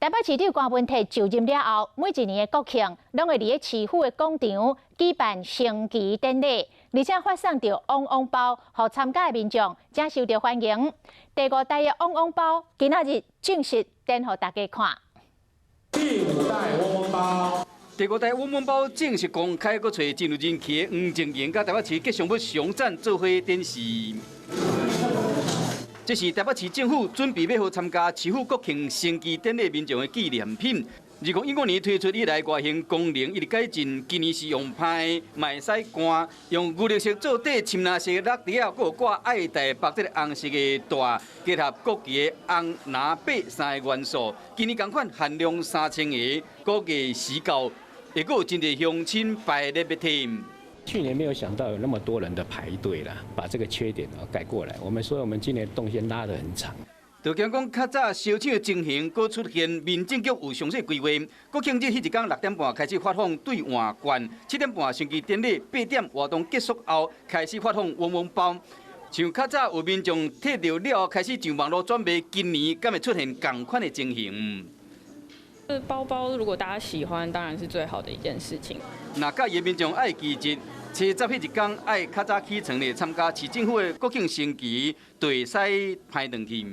台北市長柯文哲就任了後，每一年的國慶，攏會佇咧市府的廣場舉辦升旗典禮，而且發送著嗡嗡包，予參加的民眾誠受著歡迎。第五代的嗡嗡包，今仔日正式展予大家看。第五代嗡嗡包。第五代嗡嗡包正式公開，閣揣真有人氣的黃靜瑩佮台北市吉祥物熊讚做伙展示。這是台北市政府準備欲予參加市府國慶升旗典禮民眾的紀念品。2015年推出以來，外形功能一直改進。今年是用拍，嘛會使關，用牛肉色做底，深藍色的落地仔，閣有掛愛台北這个紅色的帶，結合國旗的紅、藍、白三个元素。今年仝款限量3000個，估計時到，會閣有真濟鄉親排列欲提。去年沒有想到有那麼多人的排隊啦，把這個缺點啊改過來。我們說我們今年動線拉得很長。就驚講較早燒搶的情形，閣出現，民政局有詳細規劃。國慶日彼一工6點半開始發放兌換券，7點半升旗典禮，8點活動結束後開始發放嗡嗡包。像較早有民眾提著了後開始上網路轉賣，今年敢會出現仝款的情形？包包如果大家喜歡，當然是最好的一件事情。若佮意民眾愛記得，初十彼一工愛較早起床咧，參加市政府的國慶升旗，就會使排轉去。